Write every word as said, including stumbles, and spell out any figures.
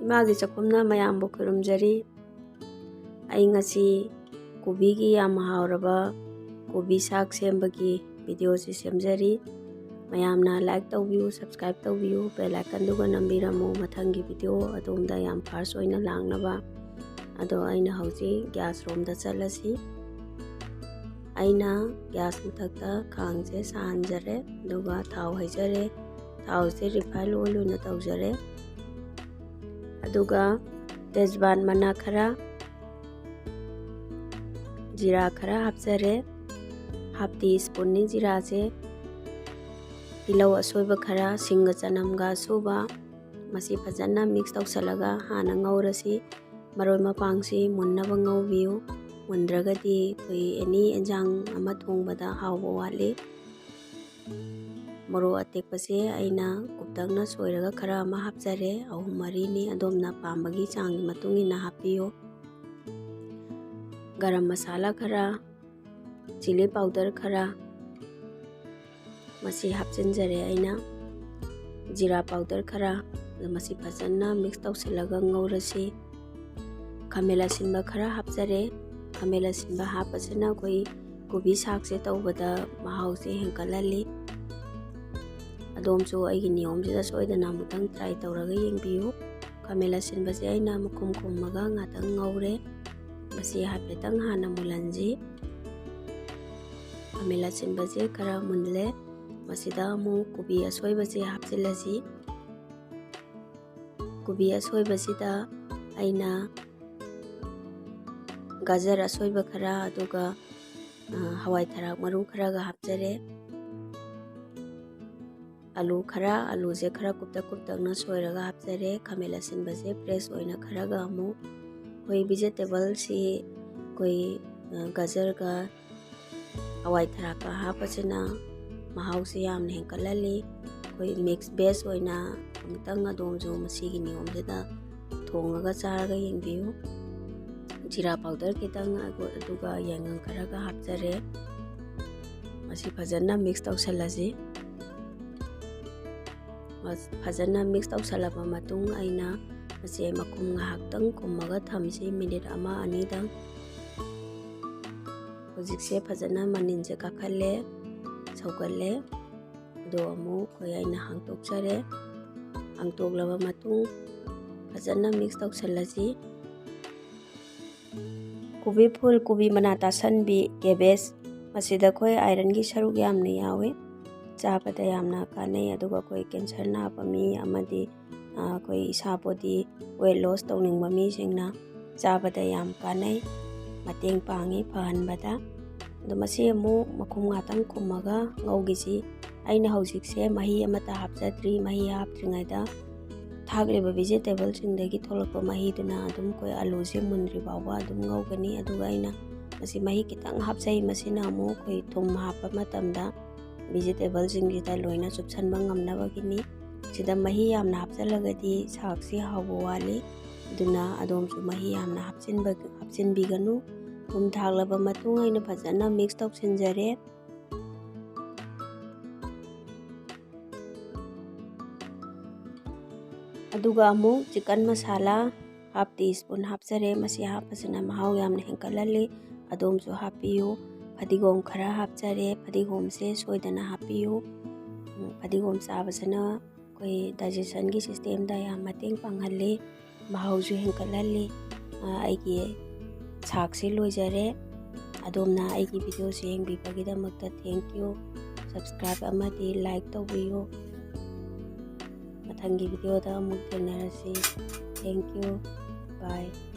ꯏꯃꯥꯒꯤ ꯆꯥꯛꯈꯨꯝꯅ ꯃꯌꯥꯝꯕꯨ ꯈꯨꯔꯨꯝꯖꯔꯤ꯫ ꯑꯩ ꯉꯁꯤ ꯀꯣꯕꯤꯒꯤ ꯌꯥꯝ ꯍꯥꯎꯔꯕ ꯀꯣꯕꯤ ꯁꯥꯛ ꯁꯦꯝꯕꯒꯤ videoꯁꯤ ꯁꯦꯝꯖꯔꯤ꯫ ꯃꯌꯥꯝꯅ like ꯇꯧꯕꯤꯌꯨ, subscribe ꯇꯧꯕꯤꯌꯨ, bell iconꯗꯨꯒ ꯅꯝꯕꯤꯔꯝꯃꯨ, ꯃꯊꯪꯒꯤ video ꯑꯗꯣꯝꯗ ꯌꯥꯝ first ꯑꯣꯏꯅ ꯂꯥꯛꯅꯕ꯫ ꯑꯗꯣ ꯑꯩꯅ ꯍꯧꯖꯤꯛ gas ꯔꯣꯝꯗ ꯆꯠꯂꯁꯤ꯫ ꯑꯩꯅ gas ꯃꯊꯛꯇ ꯈꯥꯡꯁꯦ ꯁꯥꯍꯟꯖꯔꯦ, ꯑꯗꯨꯒ ꯊꯥꯎ ꯍꯩꯖꯔꯦ꯫ ꯊꯥꯎꯁꯦ refine oil ꯑꯣꯏꯅ ꯇꯧꯖꯔꯦ꯫ ꯑꯗꯨꯒ ꯇꯦꯖꯕꯥꯟ ꯃꯅꯥ ꯈꯔ, ꯖꯤꯔꯥ ꯈꯔ ꯍꯥꯞꯆꯔꯦ꯫ Half teaspoonꯅꯤ ꯖꯤꯔꯥꯁꯦ꯫ ꯇꯤꯜꯍꯧ ꯑꯁꯣꯏꯕ ꯈꯔ, ꯁꯤꯡꯒ ꯆꯅꯝꯒ ꯑꯁꯨꯕ, ꯃꯁꯤ ꯐꯖꯅ mix ꯇꯧꯁꯜꯂꯒ ꯍꯥꯟꯅ ꯉꯧꯔꯁꯤ꯫ ꯃꯔꯣꯏ ꯃꯄꯥꯡꯁꯤ ꯃꯨꯟꯅꯕ ꯉꯧꯕꯤꯌꯨ, ꯃꯨꯟꯗ꯭ꯔꯒꯗꯤ ꯑꯩꯈꯣꯏ any ꯑꯦꯟꯖꯥꯡ ꯑꯃ ꯊꯣꯡꯕꯗ ꯍꯥꯎꯕ ꯋꯥꯠꯂꯤ꯫ ꯃꯣꯔꯣꯛ ꯑꯇꯦꯛꯄꯁꯦ ꯑꯩꯅ ꯀꯨꯞꯇꯛꯅ ꯁꯣꯏꯔꯒ ꯈꯔ ꯑꯃ ꯍꯥꯞꯆꯔꯦ, ꯑꯍꯨꯝ ꯃꯔꯤꯅꯤ, ꯑꯗꯣꯝꯅ ꯄꯥꯝꯕꯒꯤ ꯆꯥꯡꯒꯤ ꯃꯇꯨꯡ ꯏꯟꯅ ꯍꯥꯞꯄꯤꯌꯨ꯫ ꯒꯔꯝ ꯃꯁꯥꯂꯥ ꯈꯔ, chilli powder ꯈꯔ, ꯃꯁꯤ ꯍꯥꯞꯆꯤꯟꯖꯔꯦ ꯑꯩꯅ꯫ ꯖꯤꯔꯥ powder ꯈꯔ, ꯑꯗꯨ ꯃꯁꯤ ꯐꯖꯅ mix ꯇꯧꯁꯤꯜꯂꯒ ꯉꯧꯔꯁꯤ꯫ ꯈꯥꯃꯦꯟ ꯑꯁꯤꯟꯕ ꯈꯔ ꯍꯥꯞꯆꯔꯦ꯫ ꯈꯥꯃꯦꯟ ꯑꯁꯤꯟꯕ ꯍꯥꯞꯄꯁꯤꯅ ꯑꯩꯈꯣꯏ ꯀꯣꯕꯤ ꯁꯥꯛꯁꯦ ꯇꯧꯕꯗ ꯃꯍꯥꯎꯁꯦ ꯍꯦꯟꯒꯠꯍꯜꯂꯤ꯫ ꯑꯗꯣꯝꯁꯨ ꯑꯩꯒꯤ ꯅꯤꯌꯣꯝꯁꯤꯗ ꯁꯣꯏꯗꯅ ꯑꯃꯨꯛꯇꯪ try ꯇꯧꯔꯒ ꯌꯦꯡꯕꯤꯌꯨ꯫ ꯈꯥꯃꯦꯟ ꯑꯁꯤꯟꯕꯁꯦ ꯑꯩꯅ ꯃꯈꯨꯝ ꯈꯨꯝꯃꯒ ꯉꯥꯛꯇꯪ ꯉꯧꯔꯦ꯫ ꯃꯁꯤ ꯍꯥꯏꯐꯦꯠꯇꯪ ꯍꯥꯟꯅ ꯃꯨꯜꯍꯟꯁꯤ꯫ ꯈꯥꯃꯦꯟ ꯑꯁꯤꯟꯕꯁꯦ ꯈꯔ ꯃꯨꯜꯂꯦ꯫ ꯃꯁꯤꯗ ꯑꯃꯨꯛ ꯀꯣꯕꯤ ꯑꯁꯣꯏꯕꯁꯦ ꯍꯥꯞꯆꯤꯜꯂꯁꯤ꯫ ꯀꯣꯕꯤ ꯑꯁꯣꯏꯕꯁꯤꯗ ꯑꯩꯅ ꯒꯖꯔ ꯑꯁꯣꯏꯕ ꯈꯔ, ꯑꯗꯨꯒ, ꯑ, ꯍꯋꯥꯏ ꯊꯔꯥꯛ ꯃꯔꯨ ꯈꯔꯒ ꯍꯥꯞꯆꯔꯦ꯫ ꯑꯂꯨ ꯈꯔ, ꯑꯂꯨꯁꯦ ꯈꯔ ꯀꯨꯞꯇꯛ ꯀꯨꯞꯇꯛꯅ ꯁꯣꯏꯔꯒ ꯍꯥꯞꯆꯔꯦ꯫ ꯈꯥꯃꯦꯟ ꯑꯁꯤꯟꯕꯁꯦ fresh ꯑꯣꯏꯅ ꯈꯔꯒ ꯑꯃꯨꯛ, ꯑꯩꯈꯣꯏ vegetableꯁꯤ ꯑꯩꯈꯣꯏ, ꯑ, ꯒꯖꯔꯒ ꯍꯋꯥꯏ ꯊꯔꯥꯛꯀ ꯍꯥꯞꯄꯁꯤꯅ ꯃꯍꯥꯎꯁꯦ ꯌꯥꯝꯅ ꯍꯦꯟꯒꯠꯍꯜꯂꯤ꯫ ꯑꯩꯈꯣꯏ mix veg ꯑꯣꯏꯅ ꯑꯃꯨꯛꯇꯪ ꯑꯗꯣꯝꯁꯨ ꯃꯁꯤꯒꯤ ꯅꯤꯌꯣꯝꯁꯤꯗ ꯊꯣꯡꯉꯒ ꯆꯥꯔꯒ ꯌꯦꯡꯕꯤꯌꯨ꯫ ꯖꯤꯔꯥ powder ꯈꯤꯇꯪ, ꯑꯗꯨ-, ꯑꯗꯨꯒ ꯌꯥꯏꯉꯪ ꯈꯔꯒ ꯍꯥꯞꯆꯔꯦ꯫ ꯃꯁꯤ ꯐꯖꯅ mix ꯇꯧꯁꯜꯂꯁꯤ꯫ ꯐꯖꯅ ꯃꯤꯛꯁ ꯇꯧꯁꯜꯂꯕ ꯃꯇꯨꯡ, ꯑꯩꯅ ꯃꯁꯦ ꯃꯈꯨꯝ ꯉꯥꯏꯍꯥꯛꯇꯪ ꯈꯨꯝꯃꯒ ꯊꯝꯁꯤ, ꯃꯤꯅꯤꯠ ꯑꯃ ꯑꯅꯤꯗꯪ꯫ ꯍꯧꯖꯤꯛꯁꯦ ꯐꯖꯅ ꯃꯅꯤꯟꯁꯦ ꯀꯥꯈꯠꯂꯦ, ꯁꯧꯒꯠꯂꯦ꯫ ꯑꯗꯣ ꯑꯃꯨꯛ ꯑꯩꯈꯣꯏ, ꯑꯩꯅ ꯍꯥꯡꯇꯣꯛꯆꯔꯦ꯫ ꯍꯥꯡꯇꯣꯛꯂꯕ ꯃꯇꯨꯡ ꯐꯖꯅ ꯃꯤꯛꯁ ꯇꯧꯁꯜꯂꯁꯤ꯫ ꯀꯣꯕꯤ ꯐꯨꯜ, ꯀꯣꯕꯤ ꯃꯅꯥ ꯇꯥꯁꯟꯕꯤ, ꯀꯦꯕꯦꯖ, ꯃꯁꯤꯗ ꯑꯩꯈꯣꯏ ꯑꯥꯏꯔꯟꯒꯤ ꯁꯔꯨꯛ ꯌꯥꯝꯅ ꯌꯥꯎꯏ꯫ ꯆꯥꯕꯗ ꯌꯥꯝꯅ ꯀꯥꯟꯅꯩ꯫ ꯑꯗꯨꯒ ꯑꯩꯈꯣꯏ ꯀꯦꯟꯁꯔ ꯅꯥꯕ ꯃꯤ ꯑꯃꯗꯤ, ꯑ, ꯑꯩꯈꯣꯏ ꯏꯁꯥ ꯕꯣꯗꯤ ꯋꯦꯠ ꯂꯣꯁ ꯇꯧꯅꯤꯡꯕ ꯃꯤꯁꯤꯡꯅ ꯆꯥꯕꯗ ꯌꯥꯝ ꯀꯥꯟꯅꯩ, ꯃꯇꯦꯡ ꯄꯥꯡꯉꯤ ꯐꯍꯟꯕꯗ꯫ ꯑꯗꯣ ꯃꯁꯤ ꯑꯃꯨꯛ ꯃꯈꯨꯝ ꯉꯥꯛꯇꯪ ꯈꯨꯝꯃꯒ ꯉꯧꯈꯤꯁꯤ꯫ ꯑꯩꯅ ꯍꯧꯖꯤꯛꯁꯦ ꯃꯍꯤ ꯑꯃꯠꯇ ꯍꯥꯞꯆꯗ꯭ꯔꯤ꯫ ꯃꯍꯤ ꯍꯥꯞꯇ꯭ꯔꯤꯉꯩꯗ ꯊꯥꯛꯂꯤꯕ ꯚꯤꯖꯤꯇꯦꯕꯜꯁꯤꯡꯗꯒꯤ ꯊꯣꯛꯂꯛꯄ ꯃꯍꯤꯗꯨꯅ ꯑꯗꯨꯝ ꯑꯩꯈꯣꯏ ꯑꯂꯨꯁꯦ ꯃꯨꯟꯗ꯭ꯔꯤ ꯐꯥꯎꯕ ꯑꯗꯨꯝ ꯉꯧꯒꯅꯤ꯫ ꯑꯗꯨꯒ ꯑꯩꯅ ꯃꯁꯤ ꯃꯍꯤ ꯈꯤꯇꯪ ꯍꯥꯞꯆꯩ꯫ ꯃꯁꯤꯅ ꯑꯃꯨꯛ ꯑꯩꯈꯣꯏ ꯊꯨꯝ ꯍꯥꯞꯄ ꯃꯇꯝꯗ ꯚꯤꯖꯤꯇꯦꯕꯜꯁꯤꯡꯁꯤꯗ ꯂꯣꯏꯅ ꯆꯨꯞꯁꯟꯕ ꯉꯝꯅꯕꯒꯤꯅꯤ꯫ ꯁꯤꯗ ꯃꯍꯤ ꯌꯥꯝꯅ ꯍꯥꯞꯆꯜꯂꯒꯗꯤ ꯁꯥꯛꯁꯤ ꯍꯥꯎꯕ ꯋꯥꯠꯂꯤ꯫ ꯑꯗꯨꯅ ꯑꯗꯣꯝꯁꯨ ꯃꯍꯤ ꯌꯥꯝꯅ ꯍꯥꯞꯆꯤꯟꯕ-, ꯍꯥꯞꯆꯤꯟꯕꯤꯒꯅꯨ꯫ ꯊꯨꯝ ꯊꯥꯛꯂꯕ ꯃꯇꯨꯡ ꯑꯩꯅ ꯐꯖꯅ ꯃꯤꯛꯁ ꯇꯧꯁꯤꯟꯖꯔꯦ꯫ ꯑꯗꯨꯒ ꯑꯃꯨꯛ ꯆꯤꯀꯟ ꯃꯁꯥꯂꯥ ꯍꯥꯐ ꯇꯤ ꯁ꯭ꯄꯨꯟ ꯍꯥꯞꯆꯔꯦ꯫ ꯃꯁꯤ ꯍꯥꯞꯄꯁꯤꯅ ꯃꯍꯥꯎ ꯌꯥꯝꯅ ꯍꯦꯟꯒꯠꯍꯜꯂꯤ꯫ ꯑꯗꯣꯝꯁꯨ ꯍꯥꯞꯄꯤꯌꯨ꯫ ꯐꯗꯤꯒꯣꯝ ꯈꯔ ꯍꯥꯞꯆꯔꯦ꯫ ꯐꯗꯤꯒꯣꯝꯁꯦ ꯁꯣꯏꯗꯅ ꯍꯥꯞꯄꯤꯌꯨ꯫ ꯎꯝ, ꯐꯗꯤꯒꯣꯝ ꯆꯥꯕꯁꯤꯅ ꯑꯩꯈꯣꯏ ꯗꯥꯏꯖꯦꯁꯟꯒꯤ ꯁꯤꯁꯇꯦꯝꯗ ꯌꯥꯝ ꯃꯇꯦꯡ ꯄꯥꯡꯍꯜꯂꯤ, ꯃꯍꯥꯎꯁꯨ ꯍꯦꯟꯒꯠꯍꯜꯂꯤ꯫ ꯑ, ꯑꯩꯒꯤ ꯁꯥꯛꯁꯤ ꯂꯣꯏꯖꯔꯦ꯫ ꯑꯗꯣꯝꯅ ꯑꯩꯒꯤ ꯚꯤꯗꯤꯑꯣꯁꯤ ꯌꯦꯡꯕꯤꯕꯒꯤꯗꯃꯛꯇ thank you꯫ Subscribe ꯑꯃꯗꯤ like ꯇꯧꯕꯤꯌꯨ꯫ ꯃꯊꯪꯒꯤ ꯚꯤꯗꯤꯑꯣꯗ ꯑꯃꯨꯛ ꯊꯦꯡꯅꯔꯁꯤ꯫ Thank you꯫ Bye꯫